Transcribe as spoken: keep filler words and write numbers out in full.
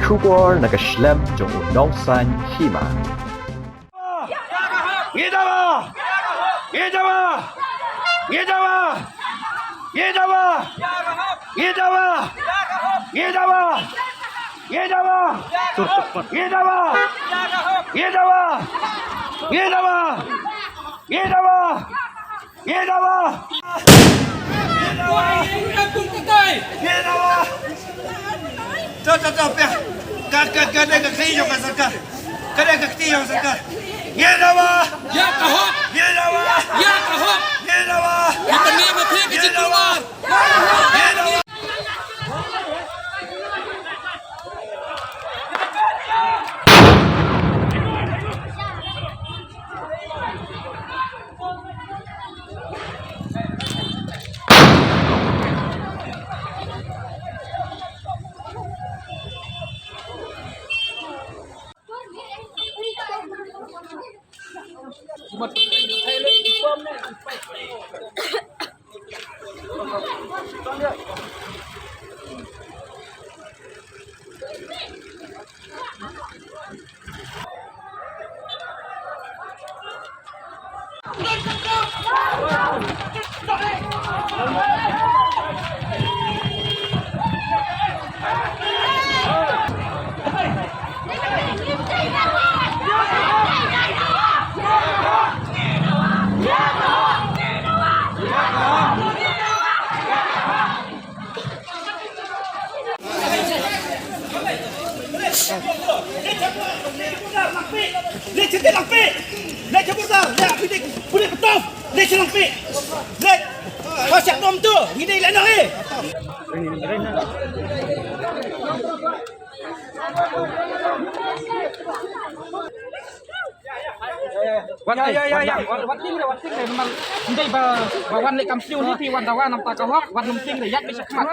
Khubor na ka shlem jong u nongsan hima. Ngi dawa! Ngi dawa! Ngi dawa! Ngi dawa! Ngi dawa! Ngi dawa! Ngi dawa! Ngi dawa! Ngi dawa! Ngi dawa! Ngi dawa! Ngi dawa! Ngi dawa! To, to, to, pia. Ka, ka, ka dei ka kti jong ka sorkar. Ka dei ka kti jong ka sorkar. Ngi dawa! Ïa ka hok! Ngi dawa! Ïa ka hok! Ngi dawa! Ïa ka hok! Ïa ka hok! Ïa ka hok! Ngi dawa! Wan, ya, ya, ya, ya. Wan, wan ting re, wan ting re. Namar ndei ba, ba wan leh kam siew hi, phi wan dawa namar ka hok, wan nym ting re, ïa phi shakhmat.